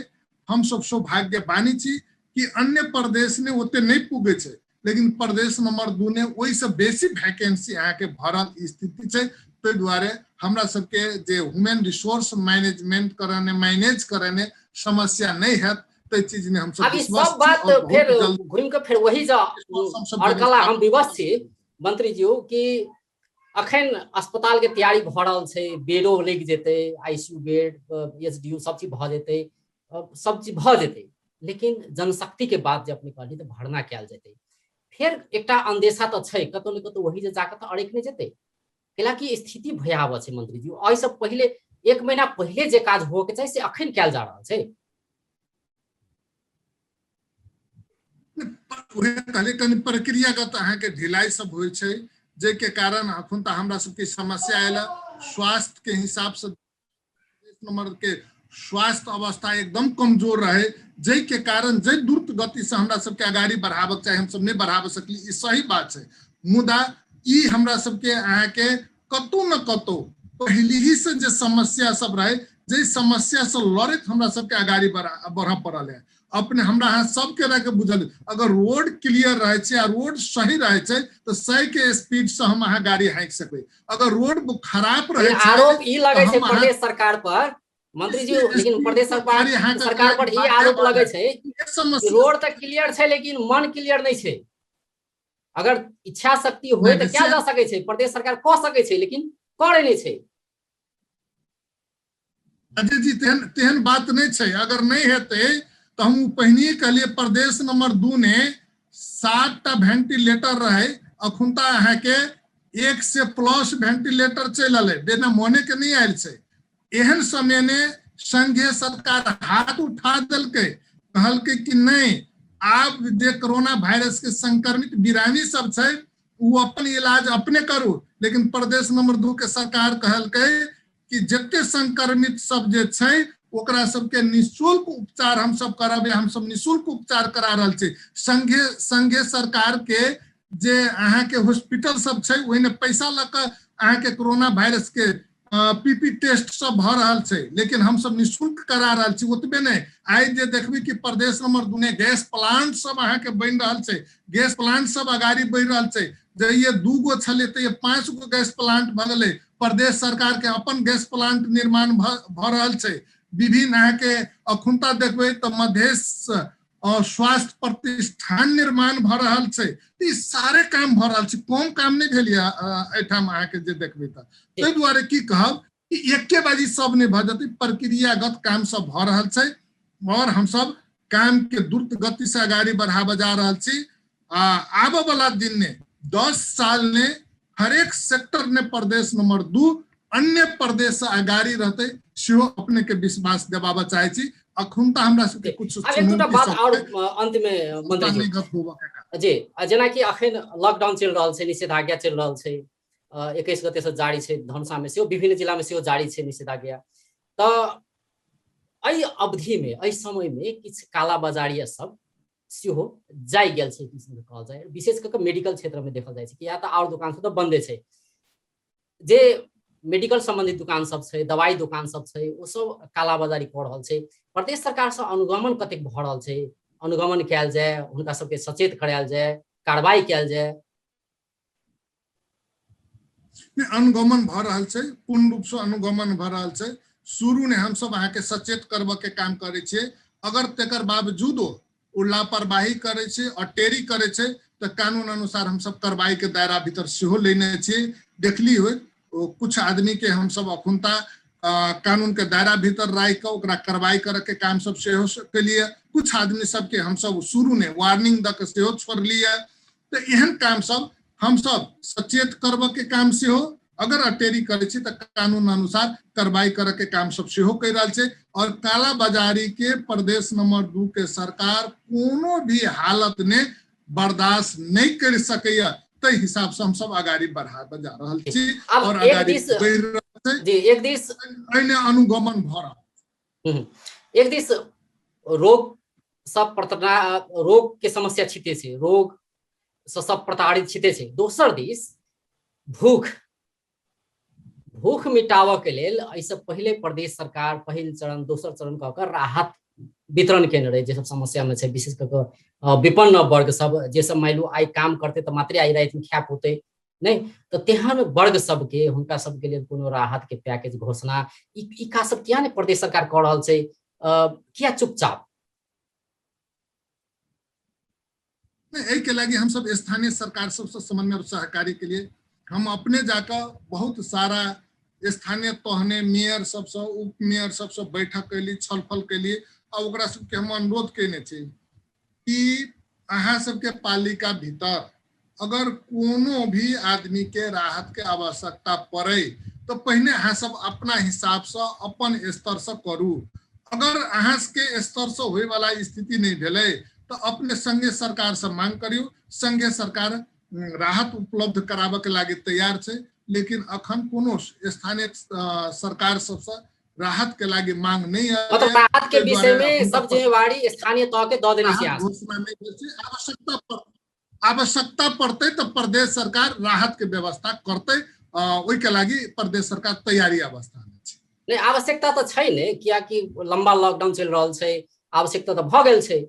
हमसब सौभाग्यवानी छी कि अन्य प्रदेश ने ओते नहि पुगे छै, लेकिन प्रदेश नंबर 2 ने ओहिसँ बेसी वैकेंसी अहाँके भरल स्थिति छै। ताहि दुआरे हमरा सबके जे ह्यूमन रिसोर्स मैनेजमेंट करने मैनेज करने समस्या नहीं हैत, ताहि चीज ने हमसब अब ई सब बात फेर घुमि के फेर वही जा अड़कला हम विवश छी मंत्री जी कि अखन अस्पताल के तैयारी भऽ रहल छै, बेडो लागि जेतै, आईसीयू बेड, एचडीयू सब चीज भऽ जेतै, सब चीज भऽ जेतै, लेकिन जनशक्ति के बात जे अपने कहली तऽ भरना कयल जेतै, फेर एकटा अंदेशा तऽ छै कतौ ने कतौ वही जे जाकऽ तऽ अड़कि नहि जेतै, कैलाकि स्थिति भयावह छै मंत्री जी। एहिसँ पहिले एक महीना पहिले जे काज होके चाही से अखन कयल जा रहल छै। कहलियै कनि प्रक्रियागत अहाँके ढिलाई सब होइ छै, जाहिके कारण अखन तऽ हमरा सबके समस्या आयल। स्वास्थ्य के हिसाब से नंबर के स्वास्थ्य अवस्था एकदम कमजोर रहे, जाहिके कारण जाहि द्रुत गति से हमरा सबके अगाड़ी बढ़ाबक चाही हमसब नहि बढ़ाबऽ सकली, ई सही बात छै। मुदा ई हमरा सबके अहाँके कतौ न कतौ पहले से जे समस्या सब रहे, जाहि समस्या से लड़ैत हमरा सबके अगाड़ी बढ़ऽ पड़ल है। अपने हमरा अहाँ सबके रह के बुझल, अगर रोड क्लियर रहे छै आ रोड सही रहे छै तऽ 100 के स्पीड से हम अहाँ गाड़ी हाँकि सकबै, अगर रोड खराब रहे छै, आरोप ई लगे छै प्रदेश सरकार पर मंत्री जी, लेकिन प्रदेश सरकार पर ई आरोप लगे छै रोड तऽ क्लियर छै लेकिन मन क्लियर नहीं छै। अगर इच्छा शक्ति होय तऽ क्या जा सकै छै, प्रदेश सरकार कऽ सकै छै लेकिन करे नहीं छै। अजय जी तेहन तेहन बात नहीं छै, अगर नहीं हेतै तऽ हम पहिने कहलिए प्रदेश नंबर 2 ने 7टा वेंटिलेटर रहे, अखुनता अहाँके 1 से प्लस वेंटिलेटर चलि एलै, बिना मोने के नहीं आयल छै। एहन समय ने संघीय सरकार हाथ उठा देलकै, कहलकै कि नहीं आब जे कोरोना वायरस के संक्रमित बिरामी सब छै वो अपन इलाज अपने करू, लेकिन प्रदेश नंबर 2 के सरकार कहलकै कि जते संक्रमित सब जे छै ओकरा सबके निःशुल्क उपचार हम सब करब, हम सब निःशुल्क उपचार करा रहल छी। संघीय सरकार के जे अहाँके हॉस्पिटल सब छै ओहिमे पैसा लऽ कऽ अहाँके कोरोना वायरस के पीपी टेस्ट सब भऽ रहल छै, लेकिन हम सब निःशुल्क करा रहल छी। ओतबे नहि, आइ जे देखबै कि प्रदेश नंबर 2 ने गैस प्लांट सब अहाँके बनि रहल छै, गैस प्लांट सब अगाड़ी बढ़ि रहल छै। जहिये 2 गो छलै तहिये 5 गो गैस प्लांट भऽ गेलै। प्रदेश सरकार के अपन गैस प्लांट निर्माण भऽ रहल छै। विभिन्न अहाँके अखुनता देखबै तऽ मधेश स्वास्थ्य प्रतिष्ठान निर्माण भऽ रहल छै। ई सारे काम भऽ रहल छै, कम काम नहि भेल यऽ एहिठाम अहाँके जे देखबै तऽ। ताहि दुआरे की कहब कि एके बाजी सब नहि भऽ जेतै, प्रक्रियागत काम सब भऽ रहल छै और हमसब काम के द्रुत गति से अगाड़ी बढ़ाबऽ जा रहल छी। आ आबऽ वाला दिन ने 10 साल ने हरेक सेक्टर ने प्रदेश नंबर 2 अन्य प्रदेश से अगाड़ी रहते, सेहो अपने के विश्वास देबाबऽ चाहे छी। अखुनता हमरा सबके कुछ आब एक दूटा बात और अंत में मंत्री जी जी, जेनाकि अखन लॉकडाउन चलि रहल छै, निषेधाज्ञा चलि रहल छै, 21 गते से जारी छै, धनुषा में सेहो विभिन्न जिला में सेहो जारी छै निषेधाज्ञा। तऽ एहि अवधि में एहि समय में किछु कालाबाजारी सब सेहो जाइ गेल छै किसिमके कहल जाय, विशेष कऽ कऽ मेडिकल क्षेत्रमे देखल जाइ छै कि या तऽ आओर दोकान सब तऽ बन्दे छै, जे मेडिकल सम्बन्धित दोकान सब छै, दवाइ दोकान सब छै, ओ सब कालाबाजारी कऽ रहल छै। प्रदेश सरकारसँ अनुगमन कतेक भऽ रहल छै? अनुगमन कयल जाय, हुनका सबके सचेत करायल जाय, कार्रवाई कयल जाय। नहि, अनुगमन भऽ रहल छै, पूर्ण रूपसँ अनुगमन भऽ रहल छै। शुरू ने हमसब अहाँके सचेत करबऽ के काम करै छियै, अगर तेकर बावजूदो ओ लापरवाही करै छै, अटेरी करै छै, तऽ कानून अनुसार हमसब कार्रवाई के दायरा भीतर सेहो लेने छियै। देखली होय ओ कुछ आदमी के हमसब अखुनता कानून के दायरा भीतर राखि कऽ ओकरा कार्रवाई करऽ के काम सब सेहो केलियै। कुछ आदमी सबके हमसब शुरू ने वार्निंग दऽ के सेहो छोड़लियै। तऽ एहन काम सब हमसब सचेत करबऽ के काम सेहो, अगर अटेरी करै छी तऽ कानून अनुसार कार्रवाई करऽ के काम सब सेहो कहि रहल छै। और कालाबाजारी के प्रदेश नंबर 2 के सरकार कोनो भी हालत ने बर्दाश्त नहीं कर सकैया, ताहि हिसाब से हमसब अगाड़ी बढ़ाबऽ जा रहल छी और अगाड़ी बढ़ि रहल छै। जी, एक दिस एहिने अनुगमन भऽ रहल। एक दिस रोग सब प्रताड़ना, रोग के समस्या छिते छै, रोग से सब प्रताड़ित छिते छै। दोसर दिस भूख भूख मिटाबऽ के लेल एहिसँ पहिले प्रदेश सरकार पहिल चरण दोसर चरण कऽ कऽ राहत वितरण केने रहै, जे सब समस्या में छै, विशेष कऽ कऽ विपन्न वर्ग सब, जे सब मानि लू आइ काम करतै तऽ मात्रे आइ रातिमे खाय पौतै नहि, तऽ तेहन वर्ग सबके हुनका सबके लेल कोनो राहत के पैकेज घोषणा ई काज सब किया नहि प्रदेश सरकार कऽ रहल छै? किया चुपचाप? एहिके लागि हमसब स्थानीय सरकार सबसँ समन्वय और सहकारी के लिए हम अपने जाकऽ बहुत सारा स्थानीय तहने मेयर सबसँ, उप मेयर सबसँ बैठक कैली, छलफल कैली आ ओकरा सबके हम अनुरोध केने छी कि अहाँ सबके पालिका भीतर अगर कोनो भी आदमी के राहत के आवश्यकता पड़े तो पहिने अहाँ सब अपना हिसाब से अपन स्तर से करू। अगर अहाँ के स्तर से होय वाला स्थिति नहीं भेलै तो अपने संघीय सरकार से मांग करियो, संघीय सरकार राहत उपलब्ध कराबऽ के लागि तैयार छै, लेकिन अखन कोनो स्थानीय सरकार सबसे राहत के लागि मांग नहीं है। मतलब राहत के विषय में सब जिम्मेवारी स्थानीय तह के दऽ देने छै। घोषणा नहीं भेल छै। आवश्यकता पड़तै तऽ प्रदेश सरकार राहत के व्यवस्था करतै, ओहि के लागि प्रदेश सरकार तैयारी अवस्था में छै। नहीं, आवश्यकता तऽ छै ने, कियाकि लंबा लॉकडाउन चलि रहल छै, आवश्यकता तऽ भऽ गेल छै।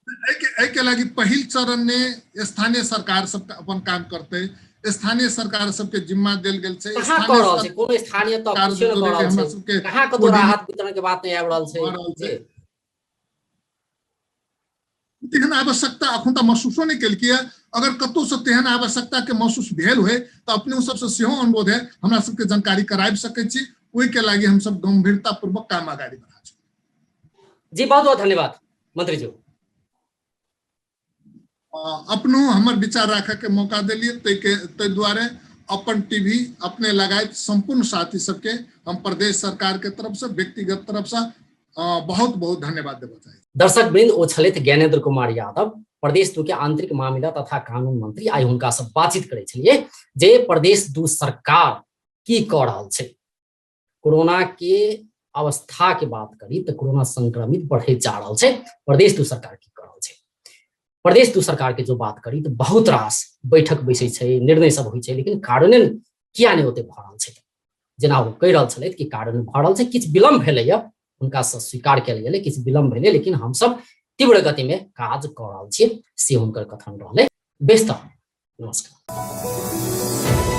एहि के लागि पहिल चरण में स्थानीय सरकार सब अपन काम करते, स्थानीय सरकार सबके जिम्मा देल गेल छै। कहाँ कऽ रहल छै? कोनो स्थानीय तऽ किछो नहि कऽ रहल छै, कहाँ कतौ राहत वितरण के बात नहि आबि रहल छै। तेहन आवश्यकता अखन तऽ महसूसो नहि केलकै। अगर कतौ से तेहन आवश्यकता के महसूस भेल होय तऽ अपने सबसे सेहो अनुरोध है हमरा सबके जानकारी कराबि सकै छी, ओहि के लागि हम सब गंभीरता पूर्वक काम अगाडि बढ़ा छी। जी, बहुत बहुत धन्यवाद मंत्री जी। अपनो हमर विचार राखे के मौका दिलिए ताहि दुआरे अपन टीवी अपने लगायत संपूर्ण साथी सबके हम प्रदेश सरकार के तरफ से, व्यक्तिगत तरफ से बहुत बहुत धन्यवाद देबऽ चाहै छी। दर्शक वृंद, ओ छलथि ज्ञानेन्द्र कुमार यादव, प्रदेश 2 के आंतरिक मामिला तथा कानून मंत्री। आइ हुनका से बातचीत करै छलियै जे प्रदेश 2 सरकार की कऽ रहल छै। कोरोना के अवस्था के बात करी तऽ कोरोना संक्रमित बढ़ैत जा रहल छै, प्रदेश 2 सरकार की कऽ रहल छै। प्रदेश 2 सरकार के जो बात करी तऽ बहुत रास बैठक बैसै छै, निर्णय सब होइ छै, लेकिन कार्यान्वयन किया नहि ओते भऽ रहल छै। जेना ओ कहि रहल छलथि कि कार्यान्वयन भऽ रहल छै, किछु विलम्ब भेलैया, हुनका से स्वीकार कयल गेलै, किछु विलम्ब भेलै, लेकिन हमसब तीव्र गति में काज कऽ रहल छियै, से हुनकर कथन रहलै। बेस तऽ नमस्कार।